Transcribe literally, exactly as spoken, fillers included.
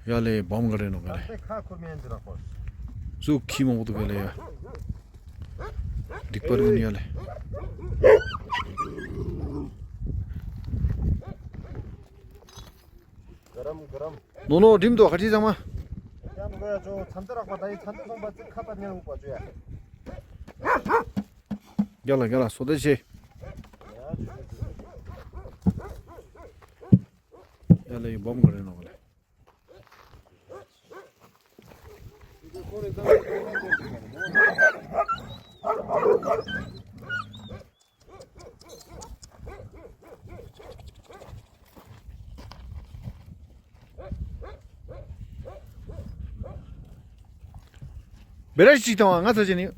ཡ་ལེ་སྦོམ་ག་རེ་ནོ་ག་ལེ། ཁ་ཁུར་མེན་འདི་ར་ཁོ། ཟུག་ཁྱི་མང་པོ་འདུག་ག་ལེ་ཡ། སྡིག་པར་ཀུན་ཡ་ལེ། ག་རམ་ག་རམ། ནོ་ནོ་འགྲིམ་དོ་ཁ་ཁྲིད་ཚང་མ། ཡང་འགྲོ་ཡ་ཇོ་ཚན་ཏེ་རག་པ་ད་ཡི་ཚན་ཏེ་སོང་པ་ཙི་ཁ་པར་ཉན་འུག་པ་ཇོ་ཡ། རྒྱ་ལ་རྒྱ་ལ་སོ་ད་ཆེ། ཡ་ལེ་ཡི་སྦོམ་ག་རེ་ནོ་ག་ལེ། བེ་ར་ཅིག་བཏང་བ་ང་ཚ་ཅན་ནི།